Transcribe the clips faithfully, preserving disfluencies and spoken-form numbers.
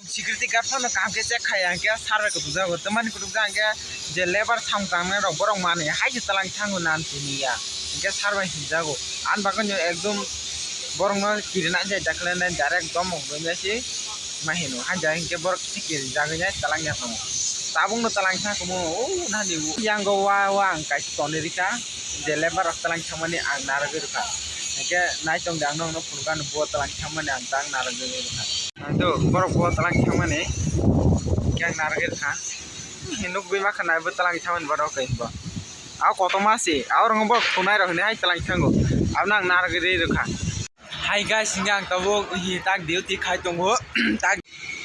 Security guard phano kaham khe check khai ya, hwnkhe sir bai kutuk jago, tamani kutuk jak hwnkhe je labour samung tangnai rok borok manwi hai se twlang thango nan tini ya, hwnkhe sir bai hinjago. Ani bagwi no ekdom borok no kirina jai dakle nai direct domok rwmya se ma hino, hai jai hwnkhe borok kisa kirijagwi nai twlang ya tongo. Tabuk no twlang thango mo o nani o yango wa wa ang kaisa tonwi rikha, je labour rok twlang thangmani ang narwgwi rwkha, hwnkhe nai tong di ang nokno phunukha, ani bo twlang thangmani ang tak narwgwi rwkha. Ang to borok bo twlang thangmani khe ang narwgwi rwkha. Hinwi nukgwi ma kha nai bo twlang thangmani borok khe bo. A kotorma se, a oro borok thunai rok hinwi hai twlang thango. Abono ang narwgwi rwkha. Hi guys, hingke ang tabuk hi tak duty khai tongo. Tak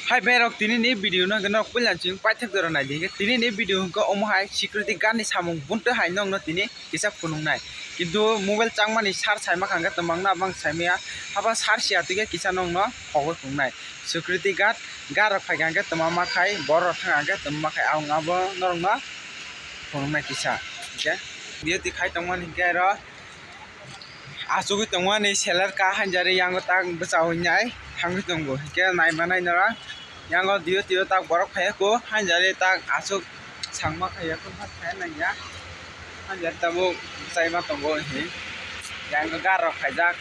hai berok tini ni video no norok puila chwng paithak jora nai di. Tini ni video hwnkhe omo hai security guard ni samung bunte hai nokno tini kisa phunuknai. Kintu mobile changmani sar saima kha hwnkhe twmangno abang saimaya. Haba sar siya tike kisa nokno hogwi phunuknai. Security guard, guard rok phaikha hwnkhe twma ma khai, borok rok thangkha hwnkhe twma ma khai. Ang abo norokno phunuknai kisa. Hwnkhe duty khai tongmani hwnkhe oro achugwi tongmani seller ka hanjari yango tak bwchawi nai thangwi tongo. Hwnkhe naimanai norok. Yango dio tio tak borok phaiya ko, hanjari tak aswk sangma khaiya ko, khaiya nangya. Hanjari tabuk bwchaima tongo hinwi. Yango gar rok khaijak,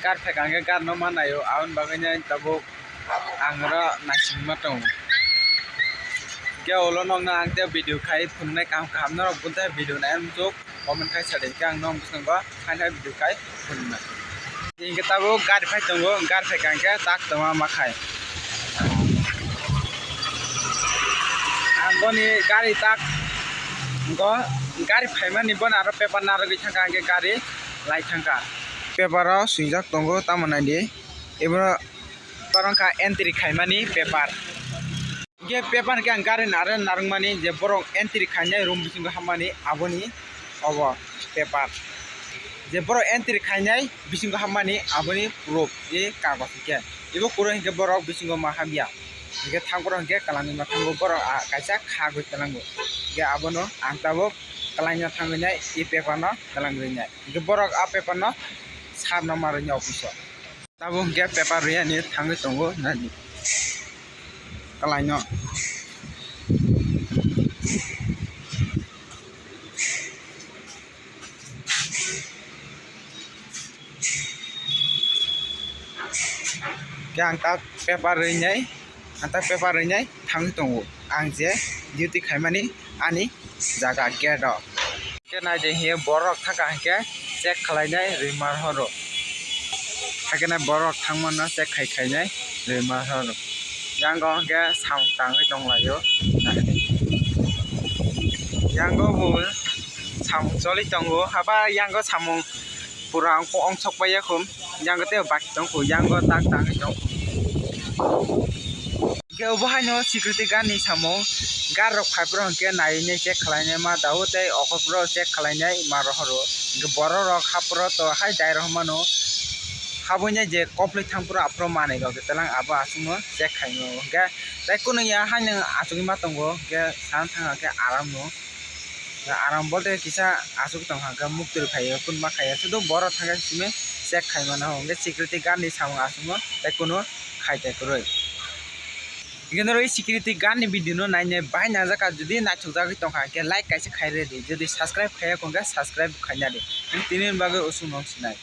gar phaikha hwnkhe gar no manaio, aboni bagwino tabuk ang oro naisingma tongo. Hwnkhe ulo nokno ang tei video khai phunuknai kaham kaham norok bo tei video nai muchuk. Comment khai sa de, hwnkhe ang nong bwskango hai hai video khai phunuknai. Hwnkhe tabuk gari phai tongo, gari phaikha hwnkhe tak tongma ma khai. Ang boni gari tak go, gari phaimani bono aro paper narwgwi thangkha hwnkhe gari lai thangkha. Paper o swijak tongo tamo naidi, iboro borok wngkha entry khaimani paper. Hingke paper hingke ang gari nare narwkmani je borok entry khainai room bisingo hammani aboni obo paper. Je borok entry khainai bisingo hammani aboni proof e kagoj hingke. Ebo kwrwi hingke borok bisingo ma hamya. Hingke thang borok hingke kwlangwi ma thango borok a kaisa khagwi tlango. Hingke abono ang tabuk kwlaina thangwi nai e paper no twlang rwi nai. Hingke borok a paper no sir no ma rwinai office o. Tabuk hingke paper rwya ni thangwi tongo nani kwlaino. Hingke ang tak paper rwinai, ang tak paper rwinai thangwi tongo. Ang je duty khaimani ani jaga gate o. Hingke nai de hiye borok thangkha hingke check khlainai rwima horo. Hakhe nai borok thangmano check khai khainai rwima horo. Yango hingke samung tangwi tonglaio. Yango bo samung choli tongo. Haba yango samung pura ong sok paiya khum. Yango tei baki tongkho. Yango tak tangwi tongkho. Hingke obo haino security guard ni samung, guard rok phaiphuru hingke naiwi nai check khlainai ma dao tei okhorphuru check khlainai ma rohoro. Hingke borok rok haphuru to hai dai rohor mano, habwi nai je koplwi thangphuru aphuru manwi rok je telang abo aswkno check khainai. Hingke tei kunu ya haino achugwi ma tongo, hingke sana thangkha khe aram no. Aram bolte kisa aswk tongkha hwnkhe muktwi phaiyo, kunma khaiya, sudu borok thangkhe simi check khaimano, hwnkhe security guard ni samung aswkno tei kunu khai tei kwrwi. Hwnkhe norok security guard ni video no nainai bai nangjak kha, jodi naithokjagwi tongkha hwnkhe like kaisa khai rwdi, jodi subscribe khaiya hwnkhe subscribe khaina di. Tini bagwi usuk no sinai.